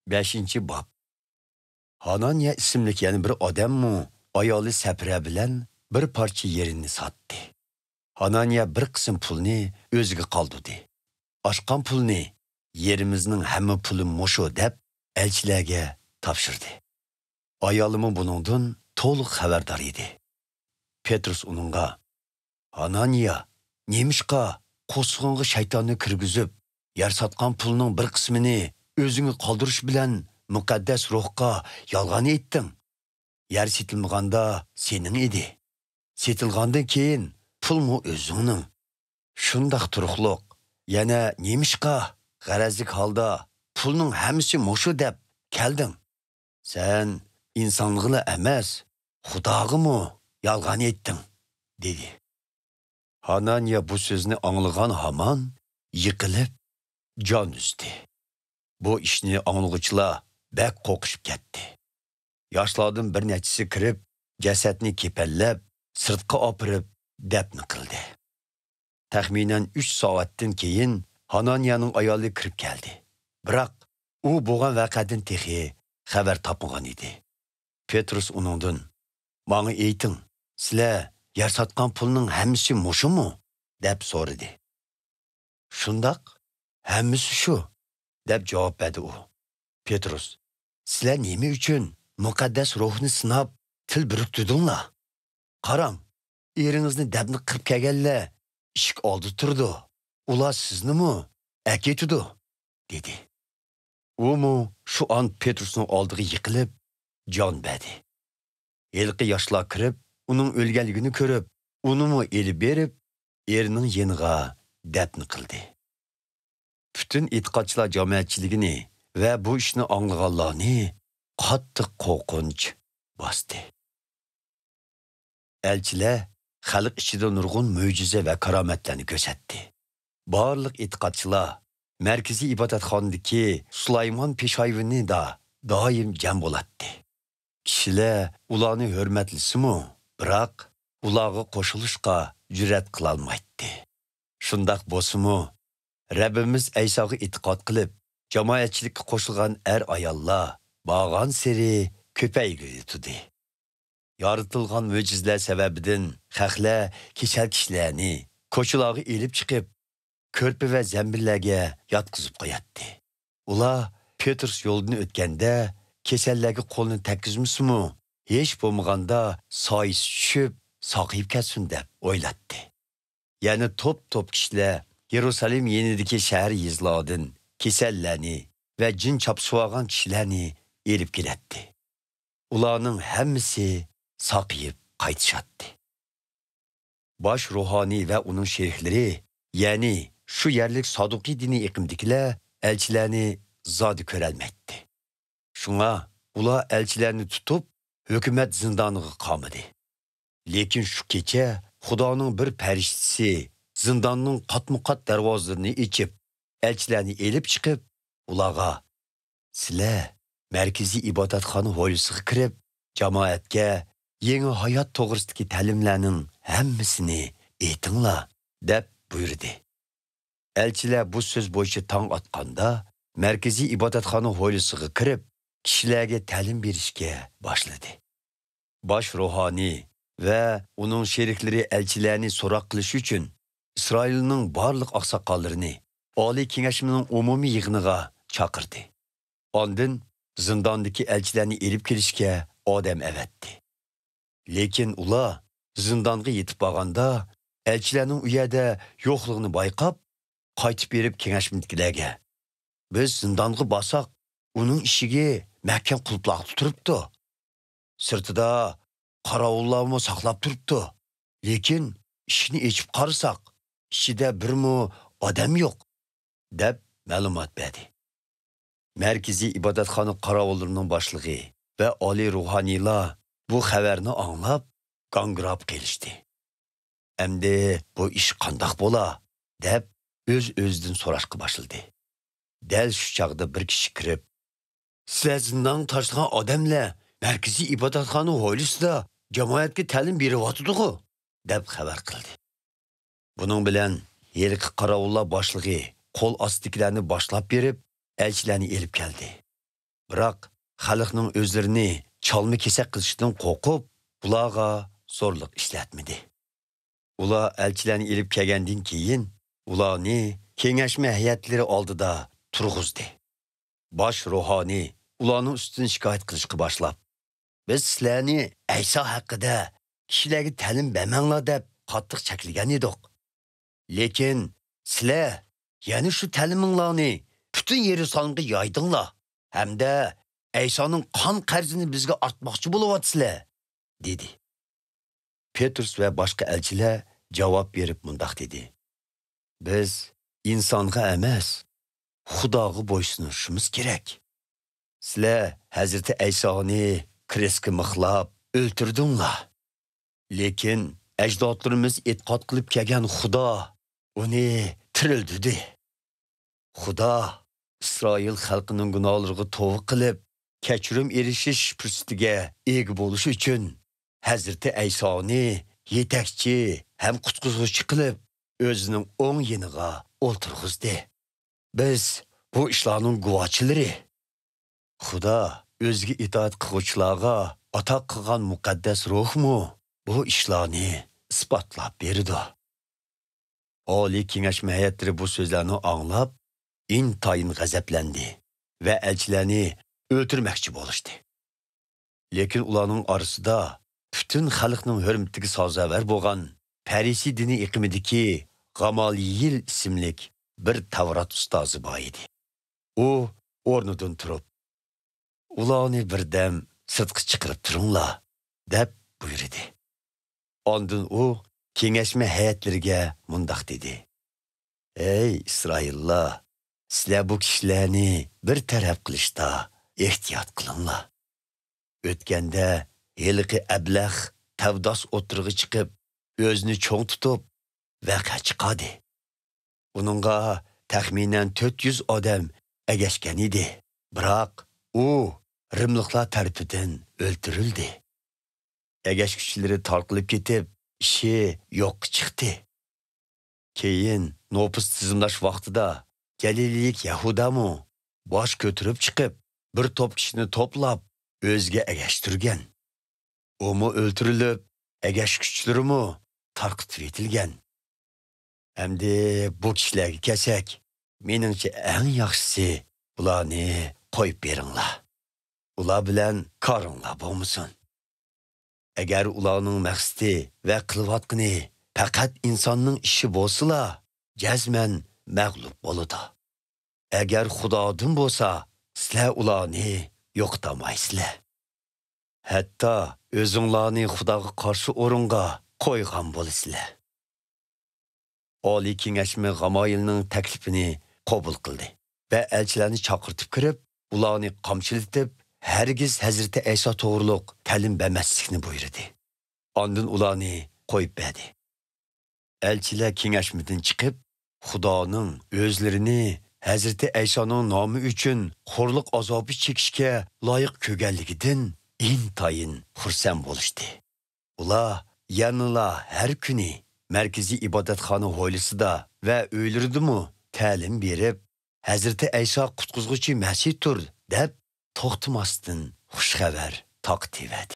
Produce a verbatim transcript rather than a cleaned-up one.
بەشىنچى باب. ھانانىيە ئىسىملىك يەنە بىر ئادەممۇ ئايالى سەپرە بىلەن بىر پارچە يېرىنى ساتتى. ھانانىيە بىر قىسىم پۇلنى ئۆزىگە قالدۇردى. «ئاچقان پۇلنى، يېرىمىزنىڭ ھەممە پۇلى مۇشۇ» دەپ، ئەلچىلەرگە تاپشۇردى. ئايالىمۇ بۇنىڭدىن تولۇق خەۋەردار ئىدى. پېتروس ئۇنىڭغا: «ھانانىيە، نېمىشقا قورسىقىڭغا شەيتاننى كىرگۈزۈپ، يەر ساتقان پۇلنىڭ بىر قىسمىنى ئۆزۈڭگە قالدۇرۇش بىلەن مۇقەددەس روھقا يالغان ئېيتتىڭ؟ يەر سېتىلمىغاندا سېنىڭ ئىدى. سېتىلغاندىن كېيىن پۇلمۇ ئۆزۈڭنىڭ. شۇنداق تۇرۇقلۇق، يەنە نېمىشقا غەرەزلىك ھالدا پۇلنىڭ ھەممىسى مۇشۇ دەپ كەلدىڭ؟ سەن ئىنسانغىلا ئەمەس، خۇداغىمۇ يالغان ئېيتتىڭ» دېدى. ھانانىيە بۇ سۆزنى ئاڭلىغان ھامان يىقىلىپ جان ئۈزدى. بۇ ئىشنى ئاڭلىغۇچىلار بەك قورقۇشۇپ كەتتى. ياشلاردىن بىر نەچچىسى كىرىپ، جەسەتنى كېپەنلەپ، سىرتقا ئاپىرىپ دەپنە قىلدى. تەخمىنەن ئۈچ سائەتتىن كېيىن ھانانىيەنىڭ ئايالى كىرىپ كەلدى. بىراق ئۇ بولغان ۋەقەدىن تېخى خەۋەر تاپمىغان ئىدى. پېتروس ئۇنىڭدىن: «ماڭا ئېيتىڭ، سىلەر يەر ساتقان پۇلنىڭ ھەممىسى مۇشۇمۇ؟» دەپ سورىدى. «شۇنداق، ھەممىسى شۇ» دەپ جاۋاب بەردى ئۇ. پېتروس: «سىلەر نېمە ئۈچۈن مۇقەددەس روھنى سىناپ، تىل بىرىكتۈردۈڭلار؟ قاراڭ، ئېرىڭىزنى دەپنە قىلىپ كەلگەنلەر ئىشىك ئالدىدا تۇرىدۇ. ئۇلار سىزنىمۇ ئەكېتىدۇ» دېدى. ئۇمۇ شۇ ئان پېتروسنىڭ ئالدىغا يىقىلىپ جان بەردى. ھېلىقى ياشلار كىرىپ، ئۇنىڭ ئۆلگەنلىكىنى كۆرۈپ، ئۇنىمۇ ئېلىپ بېرىپ، ئېرىنىڭ يېنىغا دەپنە قىلدى. پۈتۈن ئېتىقادچىلار جامائەتچىلىكىنى ۋە بۇ ئىشنى ئاڭلىغانلارنى قاتتىق قورقۇنچ باستى. ئەلچىلەر خەلق ئىچىدە نۇرغۇن مۆجىزە ۋە كارامەتلەرنى كۆرسەتتى. بارلىق ئېتىقادچىلار مەركىزىي ئىبادەتخانىدىكى سۇلايمان پېشايۋىنىدا دائىم جەم بولاتتى. كىشىلەر ئۇلارنى ھۆرمەتلىسىمۇ، بىراق ئۇلارغا قوشۇلۇشقا جۈرئەت قىلالمايتتى. شۇنداق بولسىمۇ، رەببىمىز ئەيساغا ئېتىقاد قىلىپ، جامائەتچىلىككە قوشۇلغان ئەر-ئاياللار بارغانسېرى كۆپەيگىلى تۇردى. يارىتىلغان مۆجىزىلەر سەۋەبىدىن خەقلەر كېسەل كىشىلەرنى كوچىلارغا ئېلىپ چىقىپ، كۆرپە ۋە زەمبىللەرگە ياتقۇزۇپ قوياتتى. ئۇلار پېتروس يولدىن ئۆتكەندە، كېسەللەرگە قولىنى تەگكۈزمىسىمۇ، ھېچ بولمىغاندا سايىسى چۈشۈپ، ساقىيىپ كەتسۇن دەپ ئويلايتتى. يەنە توپ-توپ كىشىلەر يېرۇسالېم يېنىدىكى شەھەر-يېزىلاردىن كېسەللەرنى ۋە جىن چاپسىۋالغان كىشىلەرنى ئېلىپ كېلەتتى. ئۇلارنىڭ ھەممىسى ساقىيىپ قايتىشاتتى. باش روھانىي ۋە ئۇنىڭ شېرىكلىرى، يەنى شۇ يەرلىك سادۇقىي دىنىي ئېقىمدىكىلەر ئەلچىلەرنى زادى كۆرەلمەيتتى. شۇڭا ئۇلار ئەلچىلەرنى تۇتۇپ، ھۆكۈمەت زىندانىغا قامىدى. لېكىن شۇ كېچە خۇدانىڭ بىر پەرىشتىسى زىنداننىڭ قاتمۇقات دەرۋازىلىرىنى ئېچىپ، ئەلچىلەرنى ئېلىپ چىقىپ، ئۇلارغا: «سىلەر مەركىزىي ئىبادەتخانا ھويلىسىغا كىرىپ، جامائەتكە يېڭى ھايات توغرىسىدىكى تەلىملەرنىڭ ھەممىسىنى ئېيتىڭلار» دەپ بۇيرۇدى. ئەلچىلەر بۇ سۆز بويىچە تاڭ ئاتقاندا، مەركىزىي ئىبادەتخانا ھويلىسىغا كىرىپ، كىشىلەرگە تەلىم بېرىشكە باشلىدى. باش روھانىي ۋە ئۇنىڭ شېرىكلىرى ئەلچىلەرنى سوراق قىلىش ئۈچۈن ئىسرائىلنىڭ بارلىق ئاقساقاللىرىنى ئالىي كېڭەشنىڭ ئومۇمىي يىغىنىغا چاقىردى. ئاندىن زىنداندىكى ئەلچىلەرنى ئېلىپ كېلىشكە ئادەم ئەۋەتتى. لېكىن ئۇلار زىندانغا يېتىپ بارغاندا، ئەلچىلەرنىڭ ئۇ يەردە يوقلۇقىنى بايقاپ، قايتىپ بېرىپ كېڭەشمىدىكىلەرگە: «بىز زىندانغا بارساق، ئۇنىڭ ئىشىكى مەھكەم قۇلۇپلاغلىق تۇرۇپتۇ. سىرتىدا قاراۋۇللارمۇ ساقلاپ تۇرۇپتۇ. لېكىن ئىشىكنى ئېچىپ قارىساق، ئىچىدە بىرمۇ ئادەم يوق» دەپ مەلۇمات بەردى. مەركىزىي ئىبادەتخانا قاراۋۇللىرىنىڭ باشلىقى ۋە ئالىي روھانىيلار بۇ خەۋەرنى ئاڭلاپ، گاڭگىراپ قېلىشتى. «ئەمدى بۇ ئىش قانداق بولا؟» دەپ، ئۆز-ئۆزىدىن سوراشقا باشلىدى. دەل شۇ چاغدا بىر كىشى كىرىپ: «سىلەر زىندانغا تاشلىغان ئادەملەر مەركىزىي ئىبادەتخانا ھويلىسىدا جامائەتكە تەلىم بېرىۋاتىدىغۇ؟» دەپ خەۋەر قىلدى. بۇنىڭ بىلەن ھېلىقى قاراۋۇللار باشلىقى قول ئاستىدىكىلەرنى باشلاپ بېرىپ، ئەلچىلەرنى ئېلىپ كەلدى. بىراق خەلقنىڭ ئۆزلىرىنى چالما-كېسەك قىلىشىدىن قورقۇپ، ئۇلارغا زورلۇق ئىشلەتمىدى. ئۇلار ئەلچىلەرنى ئېلىپ كەلگەندىن كېيىن، ئۇلارنى كېڭەشمە ھەيئەتلىرى ئالدىدا تۇرغۇزدى. باش روھانىي ئۇلارنىڭ ئۈستىدىن شىكايەت قىلىشقا باشلاپ، «بىز سىلەرنى ئەيسا ھەققىدە كىشىلەرگە تەلىم بەرمەڭلار دەپ قاتتىق چەكلىگەن ئىدۇق. لېكىن سىلەر يەنە شۇ تەلىمىڭلارنى پۈتۈن يېرۇسالېمغا يايدىڭلار ھەمدە ئەيسانىڭ قان قەرزىنى بىزگە ئارتماقچى بولۇۋاتىسىلەر» دېدى. پېترۇس ۋە باشقا ئەلچىلەر جاۋاب بېرىپ مۇنداق دېدى: «بىز ئىنسانغا ئەمەس، خۇداغا بويسۇنۇشىمىز كېرەك. سىلەر ھەزرىتى ئەيسانى كرېستكە مىخلاپ ئۆلتۈردۈڭلار. لېكىن ئەجدادلىرىمىز ئېتىقاد قىلىپ كەلگەن خۇدا ئۇنى تىرىلدۈردى. خۇدا ئىسرائىل خەلقىنىڭ گۇناھلىرىغا توۋا قىلىپ، كەچۈرۈم ئېرىشىش پۇرسىتىگە ئىگە بولۇش ئۈچۈن، ھەزرىتى ئەيسانى يېتەكچى ھەم قۇتقۇزغۇچى قىلىپ، ئۆزىنىڭ ئوڭ يېنىغا ئولتۇرغۇزدى. بىز بۇ ئىشلارنىڭ گۇۋاھچىلىرى. خۇدا ئۆزىگە ئىتائەت قىلغۇچىلارغا ئاتا قىلغان مۇقەددەس روھمۇ بۇ ئىشلارنى ئىسپاتلاپ بېرىدۇ.» ئالىي كېڭەشمە ھەيئەتلىرى بۇ سۆزلەرنى ئاڭلاپ، ئىنتايىن غەزەپلەندى ۋە ئەلچىلەرنى ئۆلتۈرمەكچى بولۇشتى. لېكىن ئۇلارنىڭ ئارىسىدا پۈتۈن خەلقنىڭ ھۆرمىتىگە سازاۋەر بولغان پەرىسىي دىنىي ئېقىمىدىكى غامالىيىل ئىسىملىك بىر تەۋرات ئۇستازى بار ئىدى. ئۇ ئورنىدىن تۇرۇپ، «ئۇلارنى بىردەم سىرتقا چىقىرىپ تۇرۇڭلار» دەپ بۇيرۇدى. ئاندىن ئۇ كېڭەشمە ھەيئەتلىرىگە مۇنداق دېدى: «ئەي ئىسرائىللار، سىلەر بۇ كىشىلەرنى بىر تەرەپ قىلىشتا ئېھتىيات قىلىڭلار. ئۆتكەندە ھېلىقى ئەبلەخ تەۋداس ئوتتۇرىغا چىقىپ، ئۆزىنى چوڭ تۇتۇپ، ۋەقە چىقاردى. ئۇنىڭغا تەخمىنەن تۆت يۈز ئادەم ئەگەشكەن ئىدى. بىراق ئۇ رىملىقلار تەرىپىدىن ئۆلتۈرۈلدى. ئەگەشكۈچىلىرى تارقىلىپ كېتىپ، ئىشى يوققا چىقتى. كېيىن نوپۇس تىزىملاش ۋاقتىدا گەلىلىيلىك يەھۇدامۇ باش كۆتۈرۈپ چىقىپ، بىر توپ كىشىنى توپلاپ، ئۆزىگە ئەگەشتۈرگەن. ئۇمۇ ئۆلتۈرۈلۈپ، ئەگەشكۈچىلىرىمۇ تارقىتىۋېتىلگەن. ئەمدى بۇ كىشىلەرگە كەلسەك، مېنىڭچە ئەڭ ياخشىسى بۇلارنى قويۇپ بېرىڭلار. ئۇلار بىلەن كارىڭلار بولمىسۇن. ئەگەر ئۇلارنىڭ مەقسىتى ۋە قىلىۋاتقىنى پەقەت ئىنساننىڭ ئىشى بولسىلا، جەزمەن مەغلۇپ بولىدۇ. ئەگەر خۇدادىن بولسا، سىلەر ئۇلارنى يوقىتالمايسىلەر. ھەتتا ئۆزۈڭلارنى خۇداغا قارشى ئورۇنغا قويغان بولىسىلەر.» ئالىي كېڭەشمۇ غامايىلنىڭ تەكلىپىنى قوبۇل قىلدى ۋە ئەلچىلەرنى چاقىرتىپ كىرىپ، ئۇلارنى قامچىلىتىپ، ھەرگىز ھەزرىتى ئەيسا توغرۇلۇق تەلىم بەرمەسلىكنى بۇيرۇدى. ئاندىن ئۇلارنى قويۇپ بەردى. ئەلچىلەر كېڭەشمىدىن چىقىپ، خۇدانىڭ ئۆزلىرىنى ھەزرىتى ئەيسانىڭ نامى ئۈچۈن خورلۇق ئازابى چېكىشكە لايىق كۆرگەنلىكىدىن ئىنتايىن خۇرسەن بولۇشتى. ئۇلار يەنىلا ھەر كۈنى مەركىزىي ئىبادەتخانا ھويلىسىدا ۋە ئۆيلىرىدىمۇ تەلىم بېرىپ، «ھەزرىتى ئەيسا قۇتقۇزغۇچى مەسىھتۇر» دەپ، توختىماستىن خۇش خەۋەر تارقىتىۋەردى.